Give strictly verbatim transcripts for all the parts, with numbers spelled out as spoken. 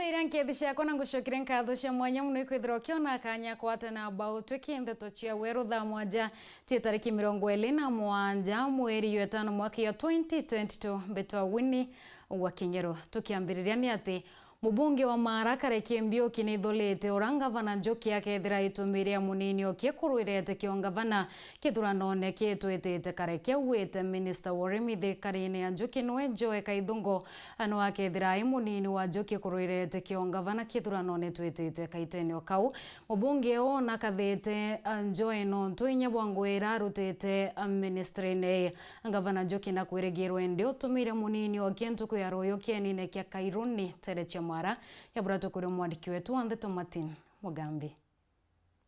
Iria nkethi ciakwa na ngucokeria nkatho cia mwanya mono ikwithirwa ukiona kanya kwatana mbau twiki ndeto cia weru thaa mwanja cia tariki mirongo iri na mwanja mweri jwa itano mwaka ya twenty twenty-two. Mbitwa Winnie wa Kinyero. Tukiambiriria ni ati mubunge wa Mara Kareke Mbiuki nithurite ura ngavana Njuki akethira aitumire munini okie kurwirete kio ngavana kithuranone kitwitite. Kareke augite minista wa urimi thirikarine ya Njuki niwe Joe Kaithungu, no akethira ai munini wa Njuki kurwirete kio ngavana kithuranone twitite. Kaitene o kau, mubunge uu nakathite, a, Joe nontu inya bwa ngugi iria arutite, a, ministry-ini. Ngavana Njuki nakwirigirwe indi utumire munini okie ntuku ya ruyu kienine kia Kairuni, tere cia Mara, ya bura tukuria mwandiki wetu wa ndeto Martin Mugambi.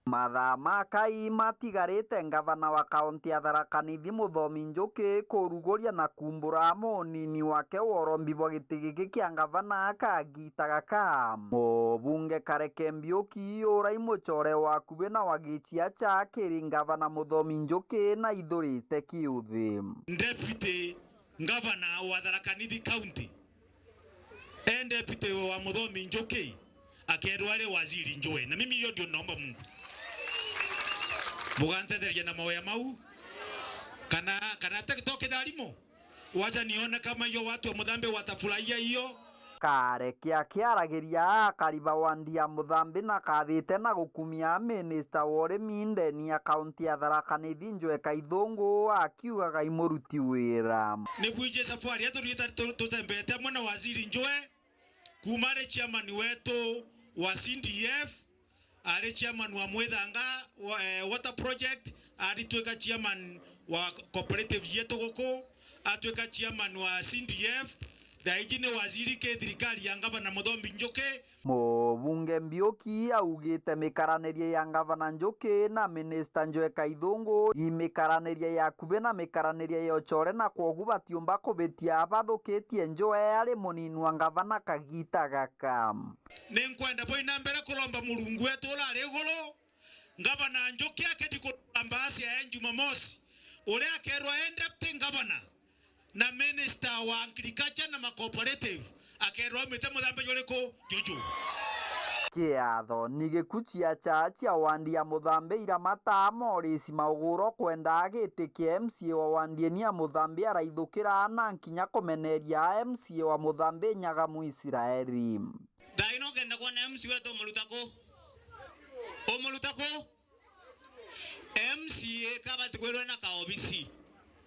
Mathaa makai matigarite ngavana wa kaunti ya Tharaka Nithi Muthomi Njuki kuruguria na kumbura munini wake wa urombi bwa giti giki kia ngavana kagita gaka. Mubunge Kareke Mbiuki urai mucore wa akubi na wa giciaca kiri ngavana Muthomi Njuki naithurite kiuthi. Deputy Governor wa Tharaka Nithi County, e deputy wa Muthomi Njuki, akerwa ari waziri Njue. Na mimi hiyo ndio naomba Mungu. Mugantetheria na maoya mau. Kana, kana te-, to kitharimo. Wacha nione kama hiyo watu wa Muthambe watafurahia hiyo. Kareke akiaragiria akari ba wandi ya Muthambi nakathite na gukumia minista wa urimi ndeni ya kaunti ya Tharaka Nithi Njue Kaithungu akiugaga imuruti wira. Ni bwiji safari yetu tuthembete amwe na waziri Njue, kuma ari chairman wetu wa C D F, ari chairman wa Mwithanga wa, eh, water project, aritwika chairman wa cooperative yetu guku, atwika chairman wa C D F, thaa iji ni waziri ki thirikari ya ngavana Muthomi Njuki. Mubunge Mbiuki augite mikaraniria ya ngavana Njuki na minista Njue Kaithungu i mikaraniria ya akubi na mikaraniria ya ucore, na kwogu batiumba kubitia bathukitie Njue ari munini wa ngavana kagita gaka. Ni nkwenda bwina mbere kuromba Murungu wetu uria ari iguru, Ngavana Njuki akedi kuromba mbasi ya Jumamosi, uria akerwa e deputy governor na minister wa agriculture na ma cooperative, akerwa aumite Muthambe juriku? Juju. Kiatho ni gikucia cha cia wandi ya Muthambe iramata Morris Mauguro kwenda giti kia M C A wa wandi eni ya Muthambe araithukira na nkinya kumeneria M C A wa Muthambe Nyaga Muisraeli. Thaa ino ukenda kwona M C A wetu umuruta ku? Umuruta ku? M C A kabati kwirwe na kaobisi.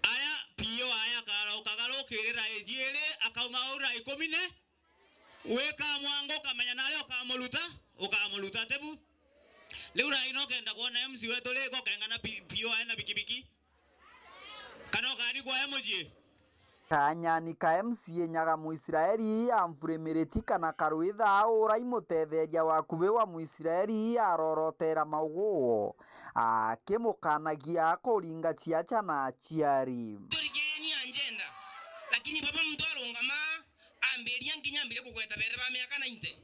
Aya P O aya akara-, ukagarukirira iji iri, akauma ura ikumi ne? Wika mwango ukamenya naria ukamuruta, ukamuruta tebu. Riu thaa ino ukenda kwona M C A wetu riko kengana P-, P O aya na bikibiki? Kana ukari kwa M G A? Kanyani ka M C A Nyaga Muisraeli Humphrey Miriti kana Karwitha urai mutetheria wa akubi wa Muisraeli arorotera Mauguro akimukanagia kuringa ciaca na aciari. Turigeni agenda, lakini baba muntu arungama ambiria nginya ambire kugweta bere ba miaka ninety.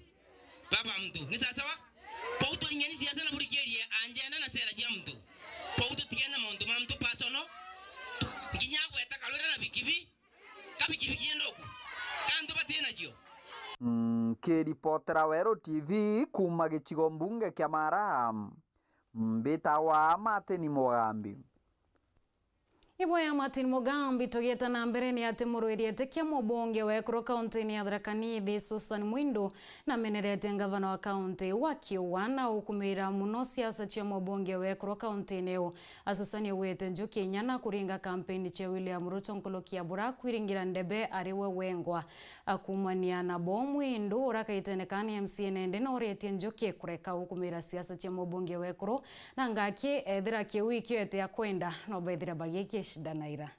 Baba muntu, ni sawa sawa? Bau turinyeni siasa na burikirie agenda na sera cia muntu. Bau tutigene na mauntu ma muntu personal. Nginya agweta Karwira na bikibi, ka bikibiki endoku. Ka antu bati nacio. Nkiripotera Weru T V kuuma gicigo mbunge kia Mara, mbitawa Martin Mugambi. Iboya Martin Mugambi, tugieta na mbere ni ati murwiri etikia mubunge wa ekuru kaunti-ini ya Tharaka Nithi Susan Mwindu namenerete ngavana wa kaunti wa Kiua na ukumira muno siasa cia mubunge wa ekuru kaunti-ini iu. A Susan augite Njuki inya na kuringa kampeni cia William Ruto nkuruki ya bura kwiringira ndebe ari we wengwa. Akuumania nabo Mwindu uria kaitene ka ni M C A nende na uritie Njuki kureka ukumira siasa cia mubunge wa ekuru na ngaki ethira kiu ikio ete akwenda no bethira bagikia shida na ira.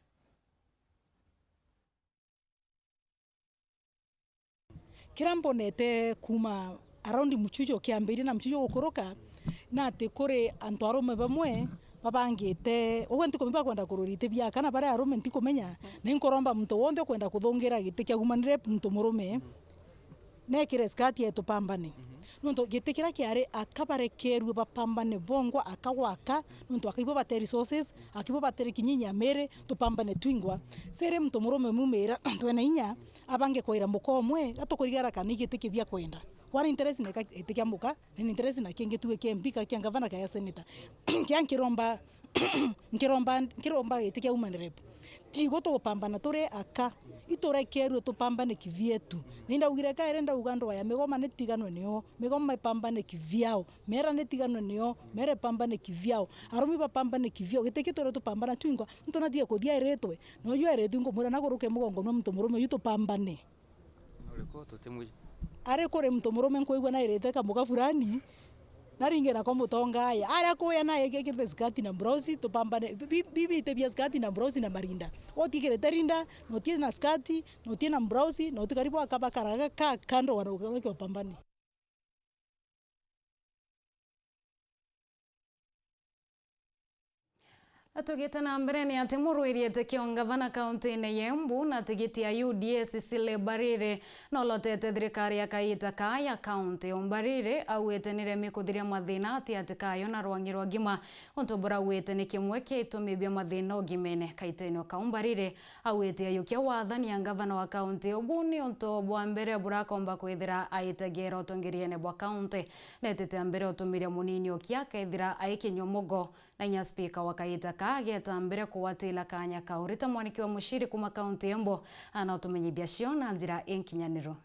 Kiria mbonete kuuma around muchujo kiambiria na muchujo gukuruka, na ati kuri antu arume bamwe babangite, ugwe ntikumenya bakwenda kururite bia kana baria arume ntikumenya, na inkuromba muntu wonthe ukwenda kuthungira giti kia gumanire muntu murume, nekire skati yetu pambane. Nontu giti kiria kiari akabarekerue bapambane bongwa, akagwaka, nontu akaibo bate resources, akibo bate kinyinya miri, tupambane twingwa. Siri muntu murume mumira, twena inya, abange kwaira muka umwe, atukurigara kana igiti kibia kwenda. Kwani interest na ika-, itikia muka, ni interest na kingi tuge kia M P ka kia ngavana ka ya senator. Kia nkiromba, nkiromba, nkiromba giti kia woman rep. Tigo tugupambana turi aka. Iturekerue tupambane kivietu. Ni ndaugire kairi ndauga ndwaya migoma ni tiganwe nio. Migoma ipambane kiviao. Mera ni tiganwe nio. Mera ipambane kiviao. Arumi bapambane kiviao. Giti ki twirwe tupambana twingwa. Muntu natie kuthia airitwe. Noju airitwe ngumwira naguruke mugongo nwa muntu murume uyu tupambane. Uriku tutimwiji. Ari kuri muntu murume nkwigua nairite kamuga fulani, naringe nako mutonga aya. Aria kuya na ekikirite skati na blouse, tupambane, bi-, bi-, bibite bia skati na blouse na marinda. Utikirite rinda, na utie na skati, na utie na blouse, na utikari bwaka bakaraga ka kando wana uke upambane. Tugite na mbere ni ati murwiri etekio ngavana kaunti-ini ya Embu na tigiti ya U D A Cecily Mbarire nolotete thirikari ya kaita ka ya kaunti. Mbarire auite niremi kuthiria mathina ati ati kayo na rwangi rwa ngima, untu burauite ni kimwe kia itumi bia mathina ugimene. Kaita-ini o kau Mbarire auite ayukia wathani ya ngavana wa kaunti ubu ni untu bwa mbere burakomba kwithira aitegera utongeriene bwa kaunti. Netete mbere utumiria munini ukia akethira aikinywa mugo. Na inya spika wa kaita ka ageta mbere kuwatila kanya kau. Rita Mwaniki wa Mushiri kuma kaunti Embu anatumenyithia cio na njira inkinyaniru.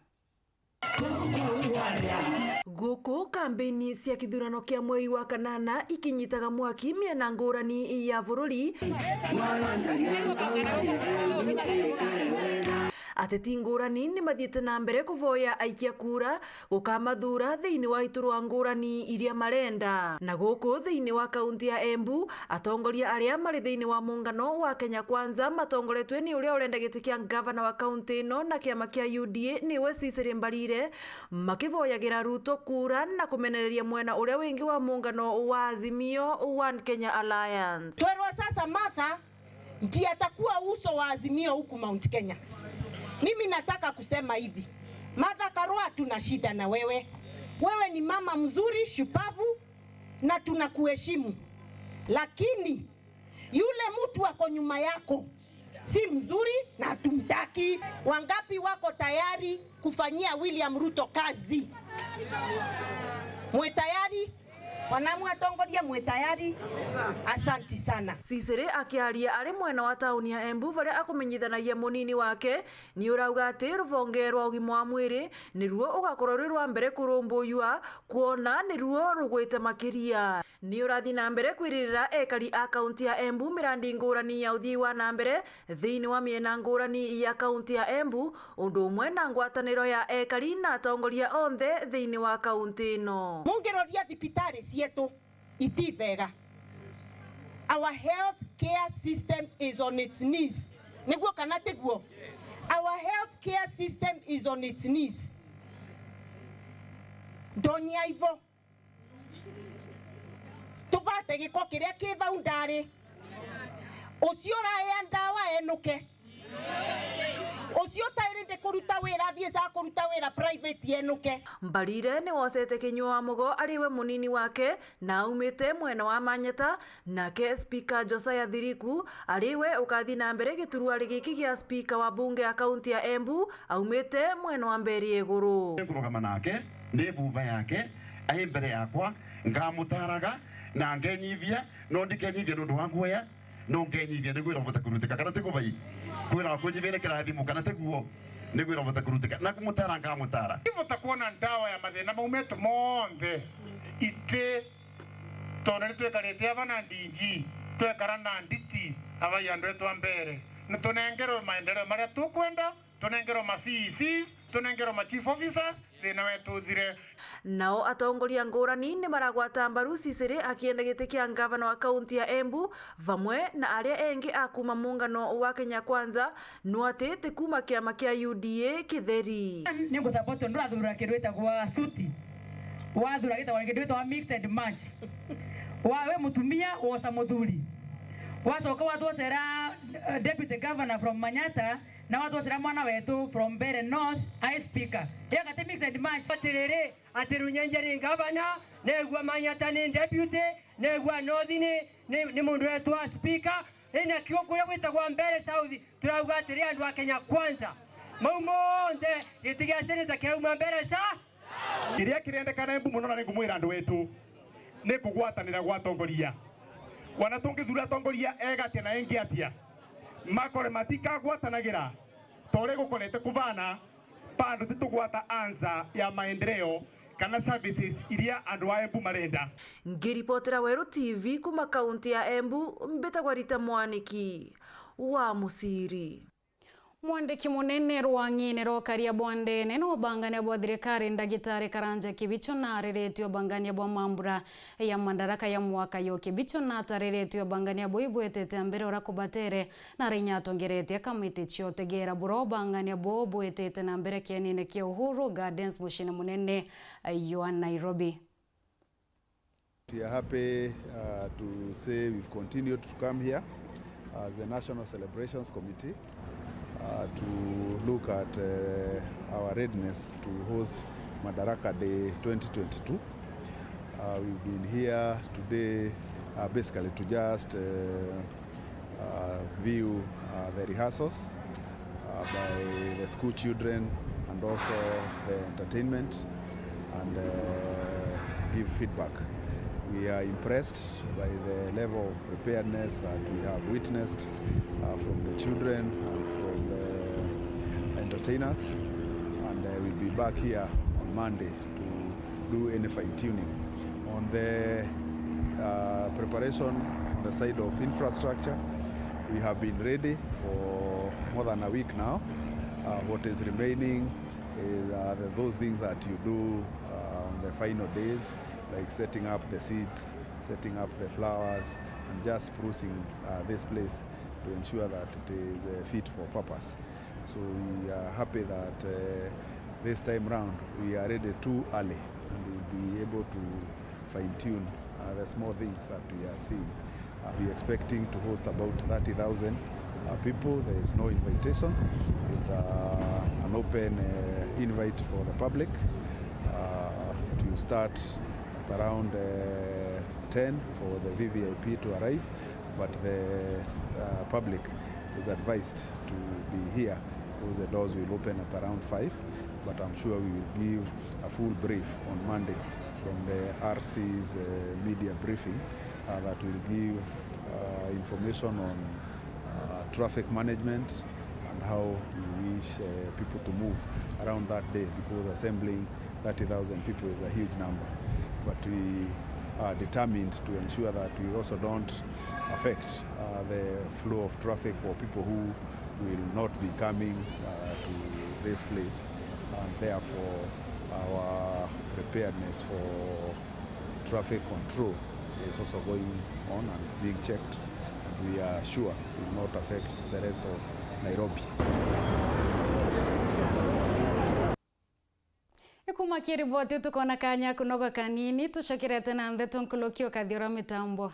Guku kambeini cia kithurano kia mweri wa kanana ikinyitaga mwaki miena ngurani ya bururi, ateti ngurani ni mathiite na mbere kuvoya aikia kura gukamathura thiini wa iturwa ngurani iria marenda. Na guku thiini wa kaunti ya Embu, atongoria aria mari thiini wa muungano wa Kenya Kwanza matongoretue ni uria urenda giti kia ngavana wa kaunti ino na kiama kia U D A niwe Cecily Mbarire, makivoyagira Ruto kura na kumenereria mwena uria wingi wa muungano wa Azimio One Kenya Alliance. Twerwa sasa Martha ndiye atakuwa uso wa Azimio huku Mount Kenya. Mimi nataka kusema hivi, Martha Karua, hatuna shida na wewe. Wewe ni mama mzuri, shupavu, na tunakuheshimu. Lakini yule mtu ako nyuma yako si mzuri na hatumtaki. Wangapi wako tayari kufanyia William Ruto kazi? Mwe tayari? Wanamwe atongoria, mwe tayari? Asanti sana. Cecily akiaria ari mwena wa tauni ya Embu, baria akumenyithanagia munini wake, ni urauga ati rubonge rwa ugima wa mwiri niruo ugakorwo rwi rwa mbere kurumbuyua, kwona niruo rugwite makiria. Ni urathi na mbere kwiririra ekari a kaunti ya Embu mirandi ngurani ya uthii wa na mbere thiini wa miena ngurani ya kaunti ya Embu, undu umwe na ngwataniro ya ekari na atongoria onthe thiini wa kaunti ino. Mungiroria thibitari cietu iti bega. Our health care system is on its knees. Niguo kana tiguo? Our health care system is on its knees. Ndonyia ivo. Tubate giko kiria ki vau ndari. Ucio uraya ndawa enuke. Ucio utairi ndi kuruta wira, athie ja kuruta wira private enuke. Mbarire ni wocete kinyua wa mugo ari we munini wake na aumite mwena wa Manyeta, nake Spika Josiah Thiriku ari we ukathi na mbere gituruari giki gia spika wa bunge ya kaunti ya Embu aumite mwena wa Mberi Iguru. Nkurugama nake, ndi vuva yake, ai mbere yakwa, nkamutaraga na nkenyivia, no ndikenyivia nondu wa nguoya, no nkenyivia niguo irovote kurutika, kana tiguo bai? Kwira kunyivia ni kirathimo, kana tiguo? Niguo irovote kurutika, na kumutara nkamutara. Ivote kuona ndawa ya mathina mau metu monthe iti, tondu ni twikarite ava na D G, twekara na nditi, ava i andu etu a mbere, ni tunengerwe maendeleo maria tukwenda, tunengerwe ma C E Cs, tunengerwe ma chief officers, thina wetu uthire. Nao atongoria ngurani ni maragwata mbaru Cecily akienda giti kia ngavana wa kaunti ya Embu, vamwe na aria engi a kuma muungano wa Kenya Kwanza, no ati ti kuma kiama kia U D A kitheri. Ni ngusupport undu athura kindu gitagwa suti, wathura gitagwa kindu gitagwa mix and match. Wa, we mutumia wosa muthuri, wacoka watwocera, eh, deputy governor from Manyata, na watwocera mwana wetu from Mbeere North, ae speaker. Iyo gati mix and match. Atiriri, ati Runyenje ni ngavana, negua Manyata ni deputy, negua North ni, ni, ni mundu wetwa speaker. Ina kiu kuria gwitagwa Mbeere South, turauga atiri andu a Kenya Kwanza. Mau monthe, giti gia senator kirauma Mbeere Sa-, Kiria kirendekana Embu mono, na ni ngumwira andu wetu, ni kugwatanira gwa atongoria. Wana tungithura atongoria eega atia na engi atia, makore matikagwatanagira ta uria gukorete kubana, bado titugwata ansa ya maendeleo kana services iria andu a Embu marenda. Ngiripotera Weru T V kuma kaunti ya Embu, mbitagwa Rita Mwaniki wa Musiri. Mwandiki munene rwang'ine rwa ukaria bwa ndene na ubangania bwa thirikari, Ndagitari Karanja Kibicho, na ariretie ubangania bwa mambura ya Madaraka ya mwaka yo. Kibicho na atariritie ubangania buu ibwetete mbere uria kubatere, na arainya atongeretie kamiti cia utegera buria ubangania buu bwetete na mbere kienine kia Uhuru Gardens muciine munene jwa Nairobi. We are happy, uh, to say we've continued to come here as the National Celebrations Committee, uh, to look at, uh, our readiness to host Madaraka Day twenty twenty-two. Uh, we've been here today, uh, basically to just, uh, uh, view, uh, the rehearsals, uh, by the school children and also the entertainment, and, uh, give feedback. We are impressed by the level of preparedness that we have witnessed, uh, from the children and from the entertainers, and, uh, we'll be back here on Monday to do any fine tuning. On the, uh, preparation on the side of infrastructure, we have been ready for more than a week now. Uh, what is remaining is, uh, the, those things that you do, uh, on the final days, like setting up the seats, setting up the flowers, and just sprucing, uh, this place to ensure that it is, uh, fit for purpose. So we are happy that, uh, this time round we are ready too early, and we'll be able to fine tune, uh, the small things that we are seeing. Uh, we expecting to host about thirty thousand, uh, people. There is no invitation. It's, uh, an open, uh, invite for the public, uh, to start at around, uh, ten for the V V I P to arrive, but the, uh, public is advised to be here because the doors will open at around five, but I'm sure we will give a full brief on Monday from the R C's, uh, media briefing, uh, that will give, uh, information on, uh, traffic management and how we wish, uh, people to move around that day, because assembling thirty thousand people is a huge number, but we are determined to ensure that we also don't affect, uh, the flow of traffic for people who will not be coming, uh, to this place, and therefore our preparedness for traffic control is also going on and being checked, and we are sure will not affect the rest of Nairobi. Ikuma kiriboti tukona kanya kunoga kanini, tucokerete na ndeto nkuluki ukathi ura mitambo.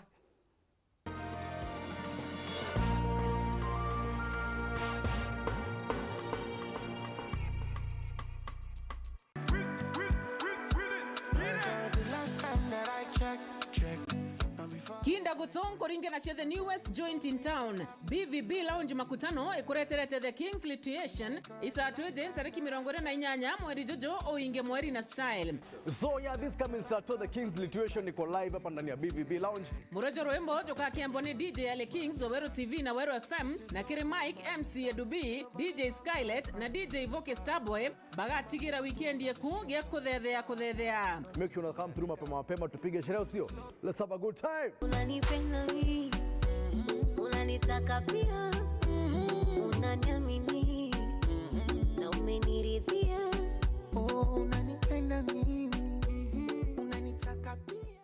Kinda gutu nkuringana cia the newest joint in town. B V B Lounge Makutano ikureterete The King's Lituation, isaa twiji ntariki mirongo iri na inyanya mweri juju, uinge mweri na style. So yeah, this coming Saturday, The King's Lituation iko live hapa ndani ya B V B Lounge. Murojo rwimbo jukakembwa ni D J Ale Kings wa Weru T V na Weru F M, na kiri mic M C Edu B, D J Skylet na D J Voke Starboy. Bagatigira weekend yeku gia kuthethea, kuthethea. Make sure una come through mapema mapema, tupige sherehe, sio? Let's have a good time. Unanipenda mimi, unanitaka pia, unaniamini, na umeniridhia. Oh, unanipenda mimi, unanitaka pia.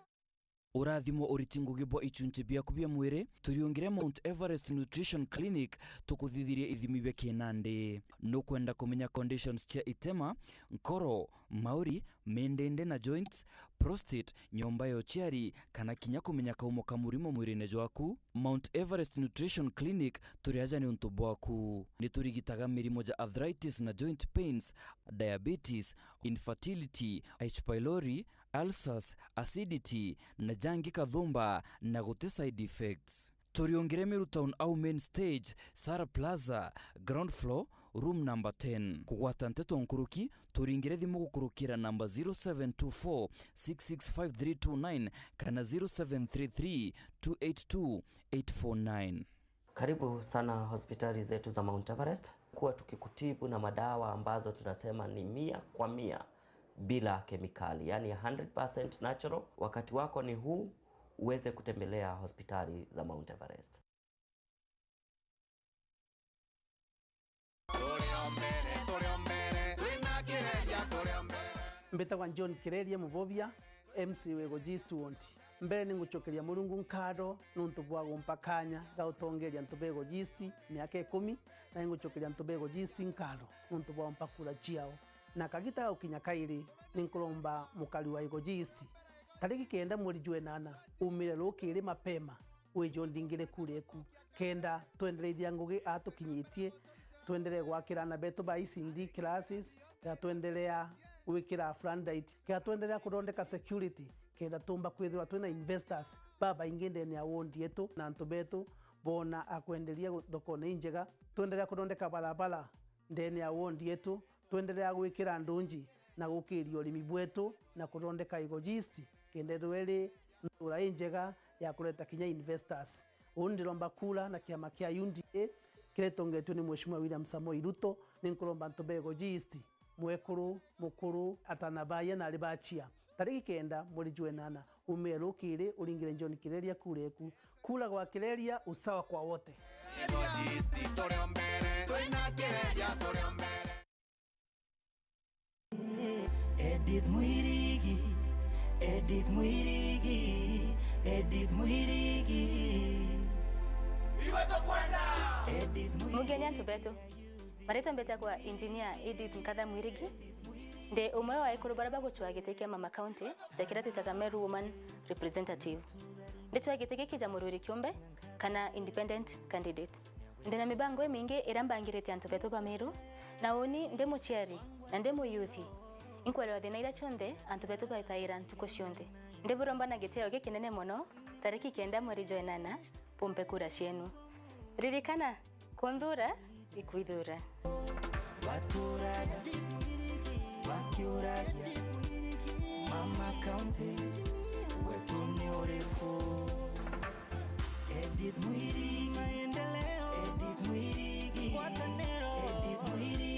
Urathimo uriti ngugi bwa ichunchi biaku bia mwiri, turiungire Mount Everest Nutrition Clinic tukuthithirie ithimi bia kinandi. Nukwenda kumenya conditions cia itema, nkoro, mauri, mindindi na joints, prostate, nyomba ya uciari, kana kinya kumenya kaumo ka murimo mwirine jwaku? Mount Everest Nutrition Clinic turi aja niuntu bwaku. Niturigitaga mirimo ja arthritis na joint pains, diabetes, infertility, H pylori, ulcers, acidity, na jangi kathumba, na guti side effects. Turiungire Meru Town au main stage, Sara Plaza, ground floor, room number ten. Kugwata nteto nkuruki, turingire thimu gukurukira namba zero seven two four six six five three two nine kana zero seven three three two eight two eight four nine. Karibu sana hospitali zetu za Mount Everest. Kuwa tukikutibu na madawa ambazo tunasema ni mia kwa mia bila kemikali, yani hundred percent natural. Wakati wako ni huu uweze kutembelea hospitali za Mount Everest. Turi o mbere, turi o mbere, twina Kireria, turi o mbere. Mbitagwa John Kireria Mubobia, M C wa Igoji East Ward. Mbere ni ngucokeria Murungu nkatho nuntu bwa gumpa kanya ga utongeria antu ba Igoji East miaka ikumi, na ingucokeria antu ba Igoji East nkatho nuntu bwa gumpa kura ciao. Na kagita ga gukinya kairi, ni nkuromba mukari wa Igoji East, tariki kenda mweri jwa enana, umire rukiri mapema, wije undingire kura eku, kenda twendereithia ngugi aa tukinyitie, twenderee gwakira aana betu ba E C D classes, kenda twenderea gwikira floodlight, kenda twenderea kuthondeka security, kenda tumba kwithirwa twina investors babaingi ndene ya ward yetu, na antu betu boona akwenderia gu-, thokone injega, twenderea kuthondeka barabara ndene ya ward yetu, twenderea gwikira ndunji na gukiria urimi bwetu na kuthondeka Igoji East, kenda ithirwa iri ntura injega ya kureta kinya investors. Uu ndiromba kura na kiama kia U D A kiria gitongetue ni Mheshimiwa William Samoei Ruto, ni nkuromba antu ba Igoji East, mwekuru, mukuru, atana baye na ari bachia, tariki kenda mweri jwa enana, umire rukiri uringire John Kireria kura eku. Kura kwa Kireria, usawa kwa wote. Igoji East turi o mbere, twina Kireria turi o mbere. Edith Mwirigi, Edith Mwirigi, Edith Mwirigi. Iwe tukwenda. Edith Mwirigi. Mugeni antu betu. Maritwa mbetagwa Engineer Edith Nkatha Mwirigi. Ndi umwe wa ekuru baria bagucwaa giti kia Mama County, ja kiria twitaga Meru Woman Representative. Ndicwaa giti giki ja murwiri kiumbe kana independent candidate. Ndina mibango imingi iria mbangirite antu betu ba Meru, na uni ndi muciari na ndi muyuthi, inkwerewa thina iria cionthe antu betu baitaira ntuku cionthe. Ndiburomba na gitio gikinene mono, tariki kenda mweri jwa enana, bumpe kura cienu. Ririkana, kunthuura ikwithuura. Baturaga bakiuragia, Mama County, wetu ni uriku? Edith Mwirigi, maendeleo. Edith Mwirigi, ngwataniro. Edith Mwirigi.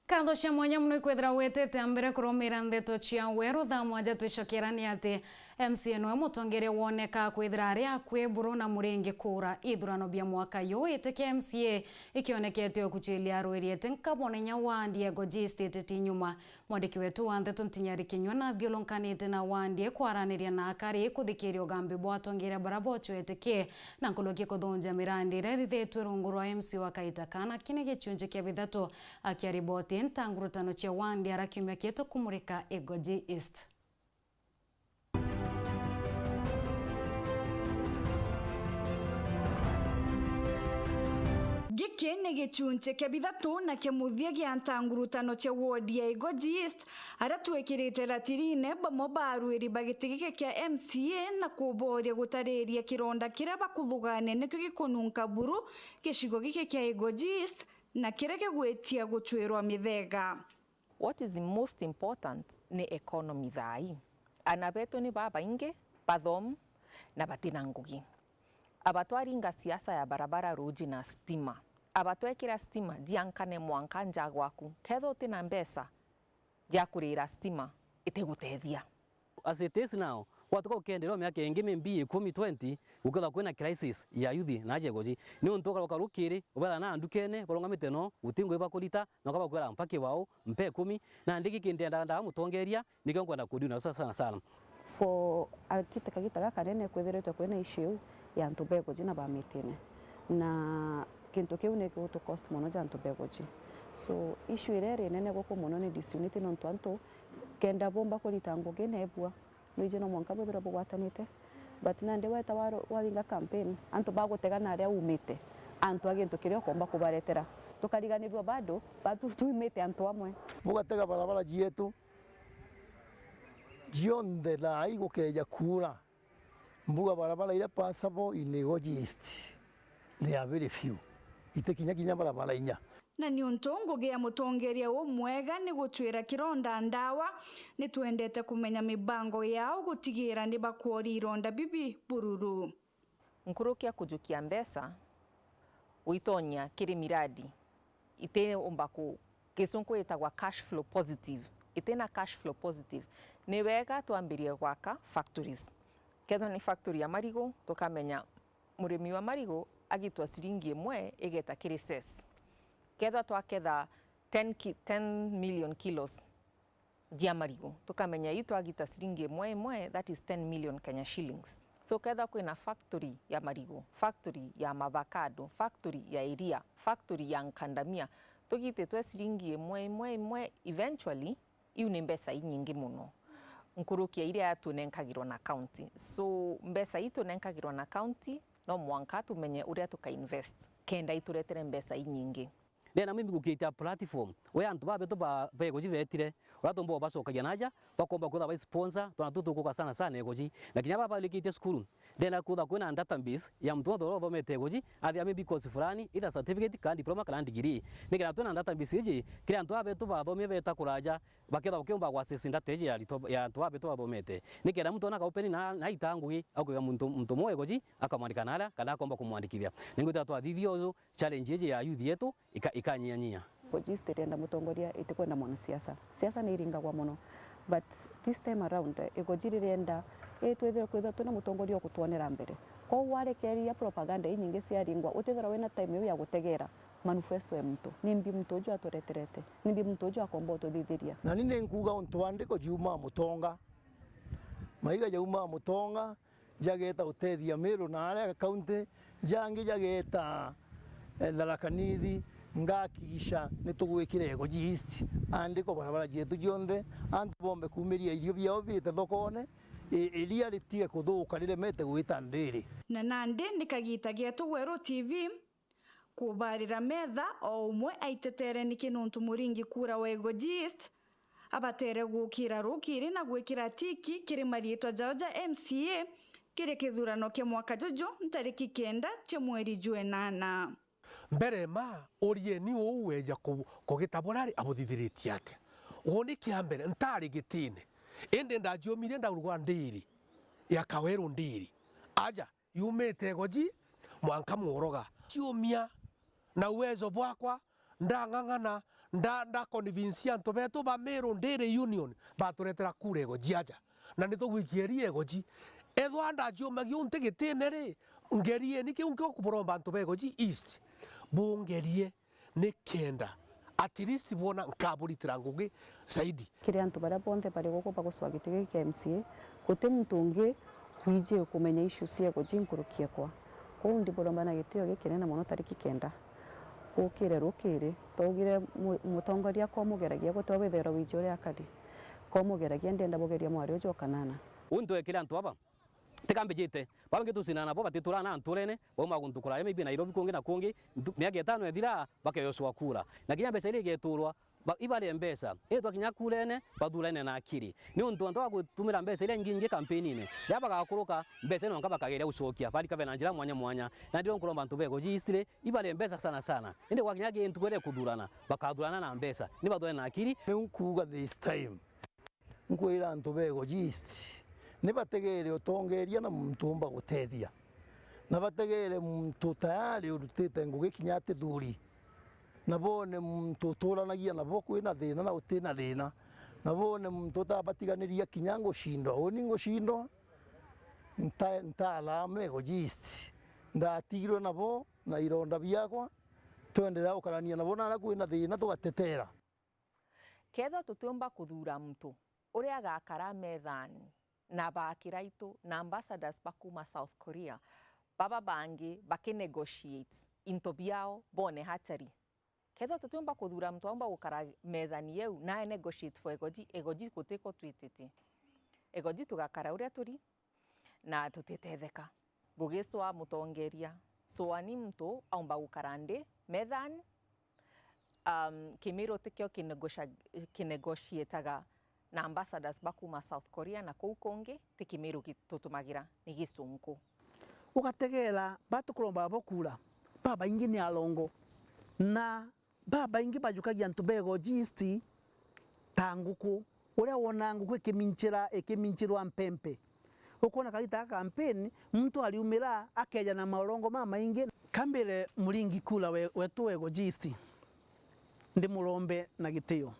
Nkatho cia mwanya mono ikwithira witite mbere kurumira ndeto cia weru thaa mwanja. Twicokera ni ati M C A nowe mutongeria woneka kwithira ari akui buru na muringi kura. Ithurano bia mwaka yu iti kia M C A ikionekete ukuchilia arwiri iti nkabona inya wandi ya Igoji East ititi nyuma. Mwandiki wetu wa ndeto Ntinyari Kinyua nathiulunkanite na wandi ikwaraniria na akari kuthikiria ugambi bwa atongeria baria bochwete ki na nkuruki kuthunja mirandi iria ithithitue rungu rwa M C A wa Kaita Kana. Kini gichunji kia bithatu akia riboti ntangurutano cia wandi ara kiumia kitu kumurika Igoji East. Giki ni gichunchi kia bithatu na kia muthia gia ntangurutano cia wodi ya Igoji East, aria twikirite ratirine bamwe ba arwiri ba giti giki kia M C A na kuboria gutariria kironda kiria bakuthugania nikio gikununka buru gicigo giki kia Igoji East na kiria gigwitia guchwirwa mithega. What is most important ni economy thaa ii. Aana betu ni babaingi, bathomu, na batina ngugi. Aba twaringa siasa ya barabara, ruji na stima. Aba twekira stima jiankane mwanka nja gwaku. Kethira utina mbeca jia kurira stima, itigutethia. As it is now, gwatuka gukienderea miaka ingi maybe ikumi, twenty, gukethirwa kwina crisis ya youth na ajegoji. Niuntu ukaruka rukiri, ubethana na ndukene, barungamite no, guti ngugi bakurita, na ukabakwira, "Mpa kibao, mpe ikumi." Na ndigi kindendaga ndaga mutongeria, nikio nkwenda kudiuna sana sana. For a gita, kagita gaka kanene kwithiritwe kwina issue ya antu beguji na bamitine. Na kintu kiu ni gigutu cost mono ja antu beguji. So, issue iria iri nene guku mono ni disunity, nontu antu kenda bomba kurita ngugi na ebua, nwiji no mwanka bwithirwe bugwatanite, But nandi weta waro-, wathinga campaign, antu bagutega na aria umite, antu a gintu kiria ukomba kubaretera. Tukariganirua bado, batu tuimite antu amwe. Bugatega barabara cietu cionthe thaa ii gukeja kuura. Mbuga barabara iria passable in Igoji East, they are very few. Iti kinya kinya barabara inya. Na niuntu ngugi ya mutongeria umwega ni gucwira kironda ndawa, ni twendete kumenya mibango yao gutigira ni bakworia ironda bibi bururu. Nkuruki ya kujukia mbeca gwitonyia kiri miradi, itiumba ku-, Gisunku itagwa cash flow positive. Itina cash flow positive, ni wega twambirie gwaka factories. Kethwa ni factory ya marigu, tukamenya murimi wa marigu agitwa ciringi imwe igeta kiri cess. Kethwa twaketha ten ki-, ten million kilos jia marigu, tukamenya ii twagita ciringi imwe imwe, that is ten million Kenya shillings. So kethwa kwina factory ya marigu, factory ya mavakado, factory ya iria, factory ya nkandamia, tugititwe ciringi imwe imwe imwe, eventually iu ni mbeca inyingi muno nkuruki ya iria tunenkagirwa na county. So mbeca ii tunenkagirwa na county, no mwanka tumenye uria tuka invest kenda ituretere mbeca inyingi. Ndena mimi gukitia platform uria antu babetu ba, ba Igoji betire, uria tumba ubacokagia naja, bakomba kwithirwa bai sponsor twana tutu tukuka sana sana Igoji. Na kinya baba balikitie cukuru, ndena kwithirwa kwina database ya muntu wonthe uria uthomete Igoji, athia maybe course fulani, either certificate, kana diploma, kana degree. Nikenda twina database iji, kiri antu babetu bathomie beta kuraja, bakethirwa bakiumba gwa assess data iji ya aritwa, ya antu babetu bathomete. Nikenda muntu ona kaupeni na, na aita ngugi, akwiga muntu, muntu mwe Igoji, akamwandika naria, kana akomba kumwandikithia. Ningwita twathithia uju, challenge iji ya youth yetu ika-, ikanyihanyihia. Igoji tirenda mutongoria, itikwenda mwanasiasa. Siasa ni iringagwa muno. But this time around, Igoji ririenda, eh, twithirwe kwithirwa twina mutongoria ukutwonera mbere. Kwou warekeria propaganda inyingi ciaringwa, utithirwa wina time iu ya gutegera manifesto ya muntu. Nimbi muntu uju atureterete? Nimbi muntu uju akomba ututhithiria? Na ni ninkuuga untu andiko jiumaa Mutonga. Maiga jaumaa Mutonga, jageeta gutethia Meru na aria kaunti, jangi jageeta, eh, Tharaka Nithi, ngakigisha ni tugwikira Igoji East andiko barabara jietu jionthe, antu bombe kuumiria irio biao biite thokone, i-, iria ritige kuthuuka riremete gwita ndiri. Na nandi ni kagiita geetu Weru T V kubarira metha o umwe aitetere niki nuntu muringi kura wa Igoji East abatere gukira rukiri na gwikira tiki kiri mariitwa jao ja M C A kiri kithurano kia mwaka juju ntariki kenda cia mweri jwa enana. Mbere ma, urieni uu weja ku-, kugita buria ari abuthithiritie atia? Uu ni kia mbere, ntari gitine, indi ndajiumirie ndaurugwa ndiri ya Kaweru ndiri. Aja, yumite Igoji mwanka Muoroga. Ciumia na uwezo bwakwa, ndang'ang'ana, nda, nda convince antu betu ba Meru Ndiri Union baturetera kura Igoji aja. Na nitugwikia iria Igoji. Ethwa ndaciumagia unti gitine ri, ngerieni kiu nkio kuburomba antu ba Igoji East. Bungerie. Nikenda at least bwona nkaburitira ngugi zaidi. Kiri antu baria bonthe bari guku bagucwa giti giki kia M C A, guti muntu ungi wiji kumenya issue cia Igoji nkuruki ekwa. Kwou ndiburomba na gitio gikinene mono tariki kenda. Gukire rukiri, twaugire mu-, mutongoria komugeragia guti withirwa wiji uria akari. Komugeragia ndienda bugeria mwari uju wa kanana. Uu ntwekire antu aba. Tika mbijite, baba ingi tucinana nabo batituraga na nturene, bauma guntu kuraya, maybe Nairobi kungi na kungi, ntu-, miaka itano ithira, bakeyocwa kura. Na kinya mbeca iria igeturwa, ba-, ibarie mbeca, indi twakinya kurene, bathurane na akiri. Niuntu antu a gutumira mbeca iria ingi ingi kampeni-ini, riria bagakuruka, mbeca ino nka bakageria gucokia, barika bena njira mwanya mwanya. Na ndiro nkuromba antu ba Igoji East ri, ibarie mbeca sana sana. Indi gwakinya gintu kwere kuthurana, bakathurana na mbeca, ni bathurane na akiri. Niu nkuuga this time, Nkwira antu ba Igoji East, ni bategeere utongeeria na muntu umba gutethia, na bategeere muntu tayari urutite ngugi kinya atithuri, na boone muntu uturanagia nabo kwina thiina na utina thiina, na boone muntu utabatiganiria kinya ngucindwa. Uuni ngucindwa, nta-, ntaalaama Igoji East. Ndatigirwe nabo na ironda biakwa, twenderea gukarania nabo naria kwina thiina tugateteera. Kethwa tutiumba kuthuura muntu uria agakara methani na baakira aitu na ambassadors ba kuuma South Korea, baba bangi bakinegotiate into biao boone hatari. Kethwa tutiumba kuthuura muntu aumba gukara methani iu na negotiate for Igoji, Igoji gutiko twitite. Igoji tugakara uria turi, na tutitetheka. Ngugicwaa mutongeria, cwani muntu aumba gukara nthi methani. Um, Kimiru tikio kinegotia-, kinegotiataga na ambassadors ba kuuma South Korea na kuu kungi, ti Kimiru gi-, tutumagira, ni Gisunku. Ugategeera batukuromba babo kuura, babaingi ni arongo, na babaingi bajukagia antu ba Igoji East ta nguku. Uria wonaa nguku ikiminchira, ikiminchirwa mpempe, ukwona kagita ga campaign, muntu ariumira akeja na maorongo mamaingi. Kambire Muringi Kula we-, wetu wa Igoji East, ndimurombe na gitio.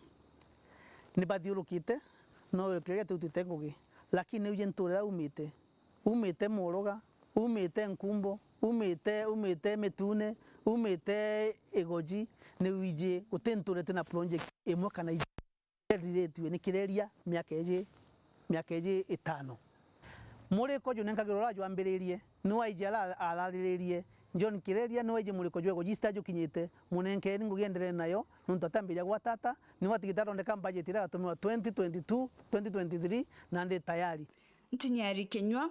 Nibathiurukite, no kiria gitiutite ngugi, lakini niwiji nturira aumite. Umite Muruga, umite Nkumbo, umite, umite Mitune, umite Igoji, niwiji guti nturire ti na project imwe kana iji. Iriritue ni kireria miaka iji, miaka iji itano. Muriko juu nenkagirwa uria jwambiririe, ni waiji ara-, arariririe. John Kireria ni waiji muriko jwa Igoji East ajukinyite. Munenkeeni ngugi enderee nayo, nontu atambiriria gwatata, ni watigite athondeka budget iria agatumirwa twenty twenty-two, twenty twenty-three, na ndi tayari. Ntinyari Kinyua,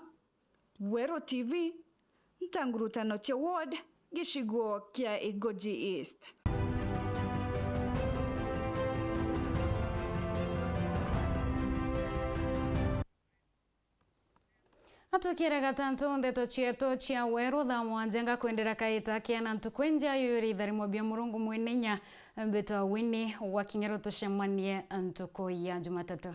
Weru T V, Ntangurutano cia ward, gicigo kia Igoji East. Atwikire gatantu ndeto cietu cia weru thaa mwanja ngakwendera kaita kena ntuku inja yuri itharimo bia Murungu mwene inya. Mbitwa Winnie wa Kinyeru, tucemanie ntuku ya Jumatatu.